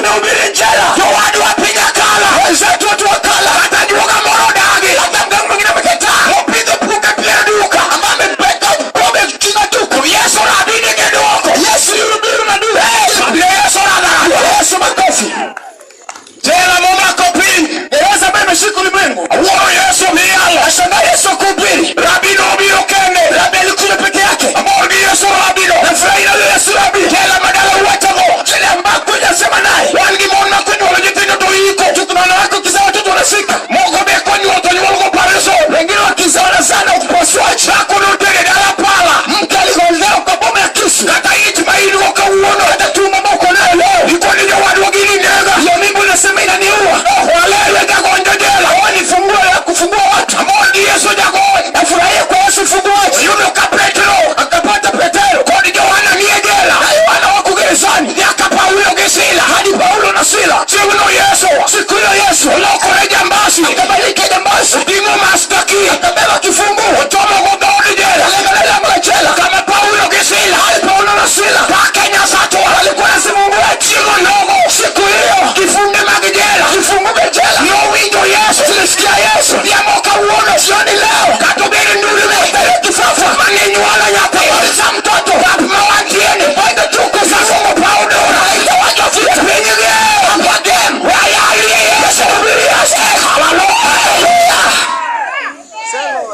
Tumehubiri jela. Jowadwa piny Akala. Wenzetu watu wa Akala. Hata juoga moro dagi. Hata mganga mwingine amekataa. Mopidho puke pier duka. Ambaye amepeka pombe chini duka. Yesu rabi nigi duoko. Yesu yurubiru na duka. Yesu radha. Yesu makofi. Jela momako piny. Gereza ambayo imeshika ulimwengu. Awuoro Yesu miyalo. Nashangaa Yesu kuhubiri. Rabi nobiro kende. Rabi alikuja peke yake. Amor gi Yesu rabino. Nafurahi na Yesu rabi. Jela madala uwachogo. Jela ambako hujasema naye. Wan gi mon ma konyuolo nyithindo to iko. Tuko na wanawake ukizaa watoto wanashika. Moko be konyuolo to nyuolgo parison. Wengine wakizaa wanazaa upasuaji. Dhako notere dala pala. Mke aligolewa kwa bomu ya kisu. Kata ich ma in go kawuono. Hata tumbo ambao uko nayo leo. Ikoni jowadwa gini nega. Hiyo mimba unasema inaniua. Walewe jagonjo jela. Hawa ni funguo ya kufungua watu. Amor gi Yesu jagony. Nafurahia kwa Yesu mfunguaji. Oyudo ka Petro. Akapata Petero Kod Johana nie jela. na Yohana wako gerezani. Nyaka Paulo gi Sila. Hadi Paulo na Sila. Chieng'no Yesu. Siku hiyo Yesu Olokore jambasi. akabadilika jambazi. Oting'o master key. Akabeba kifunguo. Ochomo go dhood jela. Akaangalia lango la jela. Kama Paulo gi Sila. Hadi Paulo na Sila Pake Nyasachwa. walikuwa na si Mungu wetu. Chieng'o nogo. Siku hiyo Kifunde mag jela. kifunguo vya jela Nowinjo Yesu. tulisikia Yesu. Odhiambo kawuono. Jioni leo Kata obed ndulme. hata kifafa Mane nyuolo nyathi. walizaa mtoto. Pap ma wantieni. Bado tuko sasa. Iluongo paw dora. Naita watu wa vita. Piny gi. Hapa game. Wayalie Yesu. Hubiri Yesu. Haleluya.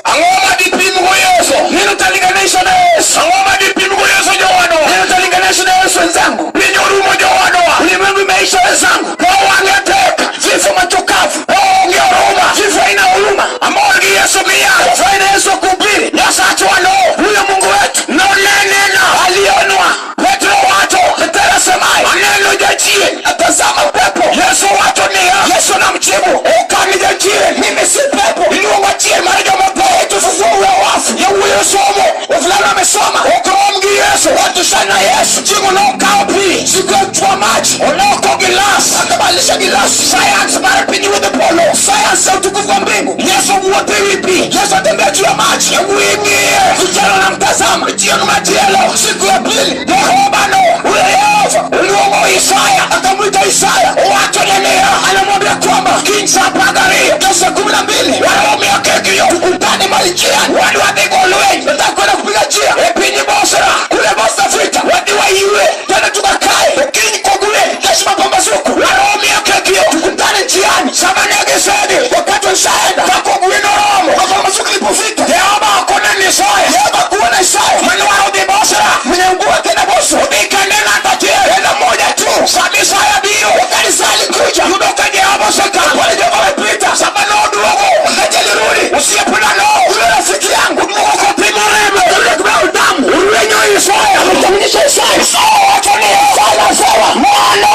Ang'o ma dipimgo Yesu? Nini utalinganisha na Yesu? Ang'o ma dipimgo Yesu jowadwa? Nini utalinganisha na Yesu wenzangu? Piny orumo jowadwa. Ulimwengu imeisha wenzangu. Tho wang'e tek. Vifo machokavu. Tho onge huruma. Vifo haina huruma. Amor gi Yesu miyalo. Furahi na Yesu wa kuhubiri. Nyasachwa no. Huyo Mungu wetu Nonenena. alionwa. Petro wacho. Petero asemaye Aneno jachien. atazama pepo. Yesu wacho niya. Yesu anamjibu, Ok an jachien. mimi si pepo. Iluongo chier mar jomotho. Tufufuo huyo wafu. Yawuoyi osomo. Wavulana wamesoma. Ok rom gi Yesu. Watushana na Yesu. Chieng'o nokawo pi. Siku ya kuchukua maji Oloko gilas. akabadilisha gilasi. Sayans mar pinyruodh polo. Sayansi ya utukufu wa mbingu. Yesu wuotho ewi pi. Yesu atembea juu ya maji. Yawuoyi ng'iye. Vijana wanamtazama. Chieng' machielo. Siku ya pili Jehova no. huyo Yehova Oluongo Isaya. akamwita Isaya, Owachone niya. anamwambia kwamba Kiny sa 12. kesho 12 Warom e okek yo. tukutane mali njiani. Wadwa dhi go lweny. Nataka kwenda kupiga njia E piny Bosra. kule Bosra Afrika, Wadhi wayue. twende tukakae. To kiny kogwen. Kesho mapambazuko Warom e okek yo. tukutane njiani. Sama ne gisedhi. Wakati walishaenda, Ka kogwen oromo. mapambazuko ilipofika, Jehova ok oneno Isaya. Yehova kuona Isaya Manwaro dhi Bosra. mwenye nguvu akaenda Bosra, Odhi kende ng'ato achiel. enda mmoja tu. Sama Isaya biro. Wakati Isaya alikuja, Yudo ka Jehova osekalo. wale jamaa wamepita. Sama noduogo. Wakati alirudi, Osiepna no. yule rafiki yangu Oduogo kotimo remo. alirudi akibeba damu, Orwenyo Isaya. akamnyonyesha Isaya. Isaya wacho niya. Isaya anasema, Mano.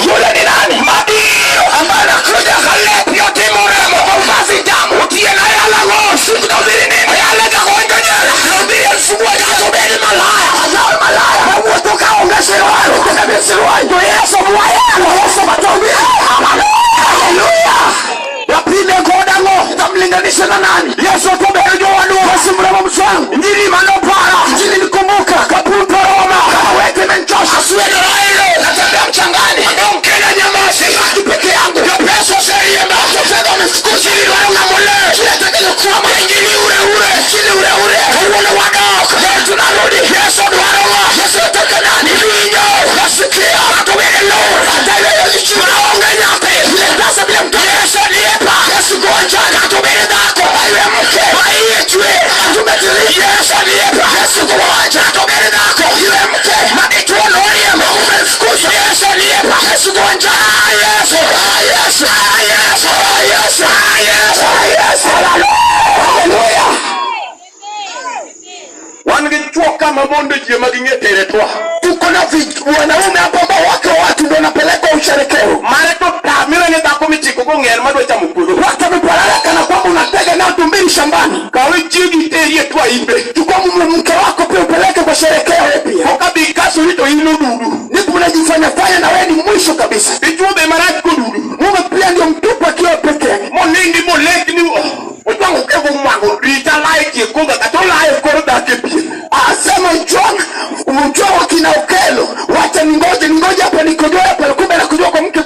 yule ni nani Mabiro. ambaye anakuja Kalepi otimo remo. kwa vazi damu? Otieno ayala ng'o. Siku tunahubiri nini? Ayala jagonjo jela. Tunahubiri alifungua jela. Kata obed malaya. Azawe malaya. Mawuotho ka onge sirwal. Kutoka bila suruali. To Yesu mwayalo. Yesu matahubiri. Haleluya. Wapime kod ang'o? Utamlinganisha na nani? Yesu to ber jowadwa. Yesu mrembo mzwangu. Injili manopara. Injili nikumbuka. Kaputo Roma. Kama wete imenichosha. Aswedora ilo. Natembea mchangani. Adong' kenda nyamasi. Baki peke yangu. Jopesa oseriemba. Fedha wamefukuza. Injili dwaro ng'ama ler. Injili atakayokwama. Injili ure ure. Injili ure ure. Kawuono wadok. Leo tunarudi. Yesu dwaro ng'a? Yesu anataka nani? Iwinjo. Nasikia. Kata obed lor. Hata iwe hiyo Maonge nyathi. Ile pesa bila mtoto. Yesu nie pa. Yesu gonjani. Kata obed dhako. Iwe mke. Ma iye chwe. Tumetirika. Yesu nie pa. Yesu gonja. Kata obed dhako. Iwe mke. Ma dichuo noriembo. Umefukuza. Yesu nie pa. Yesu gonja. Ah, Yesu. Ah, Yesu. Ah, Yesu. Ah, Yesu. Ah, Yesu. Ah, Yesu. Haleluya. Wan gi chwo kama mondo ji ma ging'e tere twa. Tuko na wanaume hapa ambao wake wa watu ndio wanapelekwa usherekeo. Mare to tamire ni dhako michiko gong'er madwa chamo puodho. Watu wameparara kana kwamba unatega nao tumbili shambani. Kawe chiegi terie twa imbe. Chukua mke wako pia upeleke kwa sherekeo wewe pia. Ok abi kasori to in odudu. Ndipo unajifanya fanya na wewe ni mwisho kabisa. Dichuo be marach kodudu. Mume pia ndio mtupu akiwa peke yake. Monindi molekni Ojwang' okego mwango rita lae chiekoga kata olaye kor dak e pien. Asema Ojwang', Ojwang' wakina Okelo, wacha ningoje ningoje hapa nikojoe hapa, kumbe anakujua kwa mke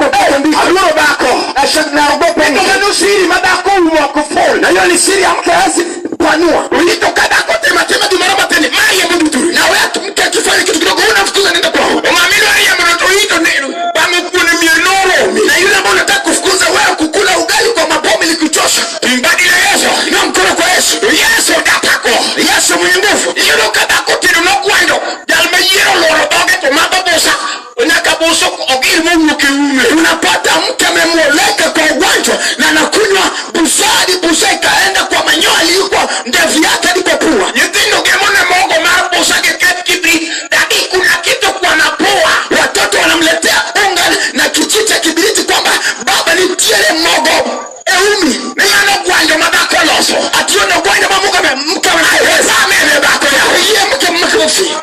Hiyo ni siri ya mke hawezi panua. Ulitoka dako tema tema gimoro matene maye muduturi. Na wewe mke akifanya kitu kidogo unafukuza nenda kwao. Umaamini ya mtoto neno bangu kuone mienoro. Na yule ambaye unataka kufukuza wewe kukula ugali kwa mabomu ilikuchosha. Timbadi la Yesu. Na mkono kwa Yesu. Yesu datako. Yesu mwenye nguvu. Yule kadako tena nokwando. Jalme yero loro doge to mababosa. Onyakaboso ogir Mungu kiume. Unapata mke amemwoleka kwa ugonjwa na anakunywa busari busa ikaenda kwa manyoya alikuwa ndevu yake hadi kwa pua. Nyithindo gemone mogo mar busa ke kibri dadi kuna kitu kwa mapua. Watoto wanamletea unga na kijiti cha kibiriti kwamba baba ni tiere mogo eumi. Ni ano gwanjo mabako loso. Ationa gwanjo mamuka mke anayeweza amene bako ya. Yeye mke mke.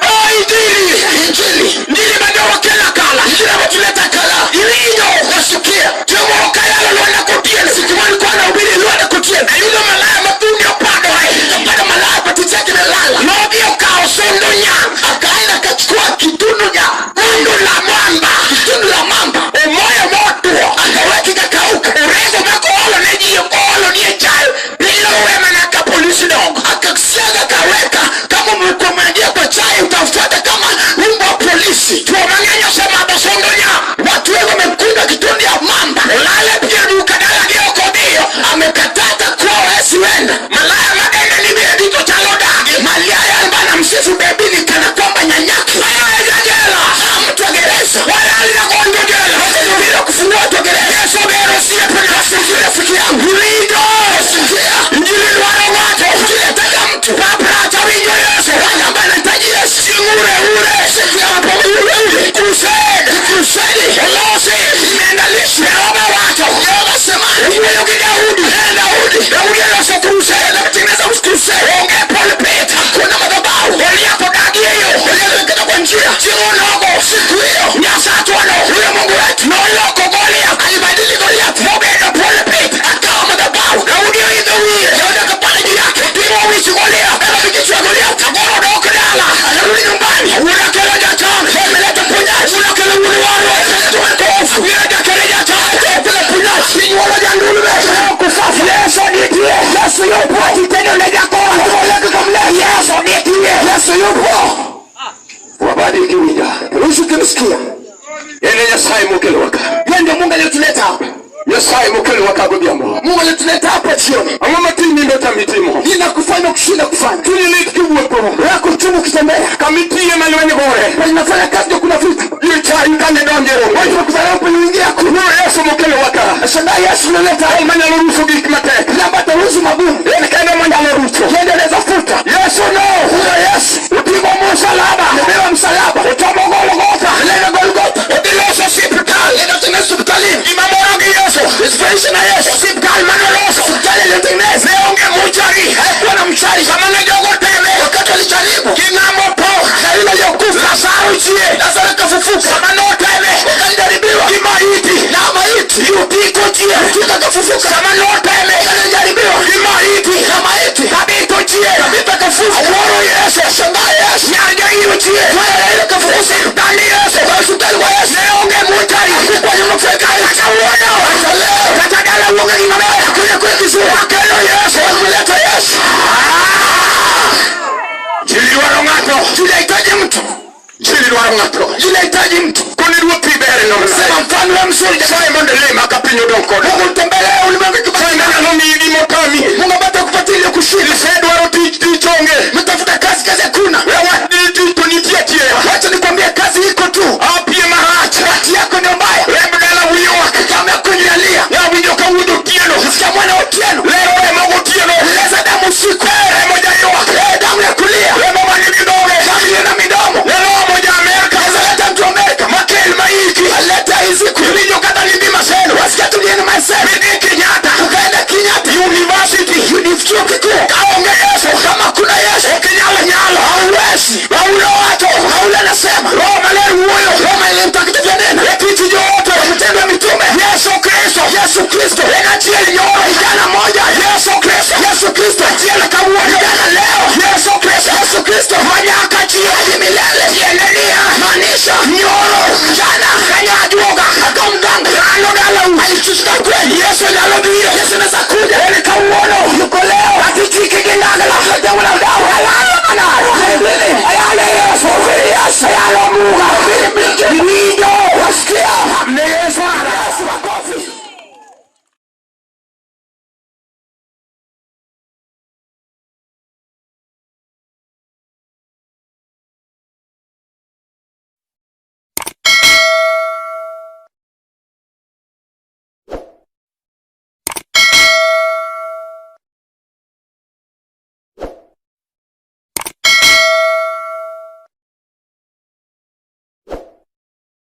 Oh, injili. Injili. Ndili bado kila kala. Injili ametuleta kala. Iliyo nasikia. Jomo kayalo lwana kotiene. Siku moja alikuwa anahubiri lwana kotiene. Na yule malaya matuni opado hai. Kapata malaya patiti yake imelala. Nobi okao sondo nya. Akaenda akachukua kitundu nya. Tundu la mwamba. Kitundu la mamba. Omoyo moto. Akaweka ikakauka. Urego mako olo neji olo ni echayo. Bilo wema na kapolisi dog. Akasiaga akaweka. Kama mlikuwa mnaingia kwa chai utafuata kama mbwa wa polisi. Tuomang'enyo sema basondo nya. Watu wengi wamekunda kitundu ya mamba. Ulale pia duka dala gio kodio. Amekatata kwao hesiwenda. Malaya magende ni bebi to chalo dagi. Malaya alba na msifu bebi ni kana kwamba nyanyaki. Malaya jela. Mtu wa gereza. Wala alina kondo jela. Bila kufungua watu wa gereza. Yesu bero siye pena. Siye rafiki yangu. Ulindo. Sikia. Injili wala watu. Injili ataka mtu. Papa atawinjo Yesu. Wala ambaye anahitaji Yesu. Singure ure. Sikia hapo ure ure. Crusade. Crusade. Olose. Imeandalishwa. Yehova watu. Yehova sema. Huyo ni Daudi. Daudi. Daudi aloso crusade. Anatengeneza crusade. Onge pulpit. Hakuna madhabahu. Goliath dagi hiyo. Goliath kwa njia. Chironogo. Siku hiyo. Nyasatwano. Huyo Mungu wetu. Noloko Goliath. Alibadili Goliath. Mobedo pulpit. Akawa madhabahu. Daudi hizo huyo. Daudi akapanda juu yake. Timo wichi Goliath. Akapiga Goliath. Agoro dokdala. Anarudi nyumbani. Unakela jatana. Ameleta ponyaji. Unakela uliwaro. Ameleta kofu. Unakela jatana. Ameleta ponyaji. Pinywa jandulu. Kufafu. Yesu ndiye. Yesu yupo. Kitendo lejako. Leko kamle. Yesu ndiye. Yesu yupo. Wabariki wija. Ruhusu kimsikia. Yeye Nyasaye mukelo waka. Yeye ndio Mungu aliyotuleta hapa. Nyasaye mukelo waka gobiambo. Mungu aliyotuleta hapa jioni. Ang'o matini ndo tamitimo. Ninakufanya kushinda kufanya. Tuni lit kiwuotho. Wako chungu kitembea. Kamitiye malwenye gore. Kwa ninafanya kazi ndio kuna vita. Yicha ikane donjero. Watu wakudharau kwenye ingia kuna Yesu mukelo waka. Shangaa Yesu naleta hapa. Manyalo ruhusu gik matek. Lamba taruhusu magumu. Yeye kendo manyalo ruhusu. Yeye anaweza futa. Yesu no. Huyo Yesu. Utingo msalaba. Nimebeba msalaba. Utomo Golgotha. Nenda Golgotha. Utiloso hospitali. Nenda tena hospitalini. Imamoro gi Yesu. Inspiration na Yesu. Hospitali manoloso. Hospitali iliyotengenezwa. Ne onge muchari. Haikuwa na mchari. Kama ne jogo teme. Wakati walijaribu. King'amo po. Na yule aliyokufa. Lazaro chie. Lazaro akafufuka. Kama noteme. Wakajaribiwa. Kimaiti. Na maiti. Yutiko chie. Yutiko akafufuka. Kama noteme. Wakajaribiwa. Kimaiti. Na maiti. Tabito chie. Tabito akafufuka. Aworo Yesu. Shangaa Yesu. Nyarja hiyo chie. Wewe akafufuka. Hospitali Yesu. Kwa hospitali kwa Yesu. Ne onge muchari. Hakukuwa nyuma kufanya Hata uone. Hata leo. Hata dala uonge ng'ombe. Hakuna kwa kizuri. Akelo Yesu. Wameleta Yesu. Jili dwaro ng'ato. Tunahitaji mtu. Jili dwaro ng'ato. Tunahitaji mtu. Koni ruoth ber no. Sema mfalme mzuri. Nyasaye mondo lema ka piny odong' koda. Mungu mtembelee ulimwengu Nyasaye manyalo miyi gimotami. Mungu ambaye atakupatia ile kushinda. Isedwaro tich tich onge. Mtafuta kazi kazi hakuna. We wach ni tich to nitie atiya. Wacha nikwambie kazi iko tu. Apiem marach. Bahati yako ndio mbaya. Remb dala wiywak. Kama kunylia. Awinjo ka wuod Otieno. Nasikia mwana Otieno. Lero remo gotieno. Leza damu usiku. Remo jaywak. Damu ya kulia. Remo manigi dhoge. Damu iliyo na midomo. Lero omo ja Amerka. Leza leta mtu Amerika. Makel maiki. Aleta iziku. Iwinjo kata nidhi Maseno. Wasikia tu niende Maseno. Midhi Kenyatta. Ukaenda Kenyatta. University. Chuo kikuu. Kaonge Yesu. Kama kuna Yesu. Ok inyalo nyalo. Hauwezi. Paulo wacho. Paulo anasema. Roho Maler wuoyo. Roho Maler Mtakatifu anena. E tich joote. Matendo ya mitume. Yesu Kristo. Yesu Kristo. En achiel nyoro. Kijana moja. Yesu Kristo. Yesu Kristo. Achiel kawuono. Kijana leo. Yesu Kristo. Yesu Kristo. Manyaka chieng'. Hadi milele. Tiende niya. Maanisha Nyoro. jana. Kanyo ajuoga. Akawa mganga. Dhano dalau. Alishushika kweli. Yesu nyalo biro. Yesu anaweza kuja. En kawuono. Yuko Ayalo Yesu, Ayalo Mungu,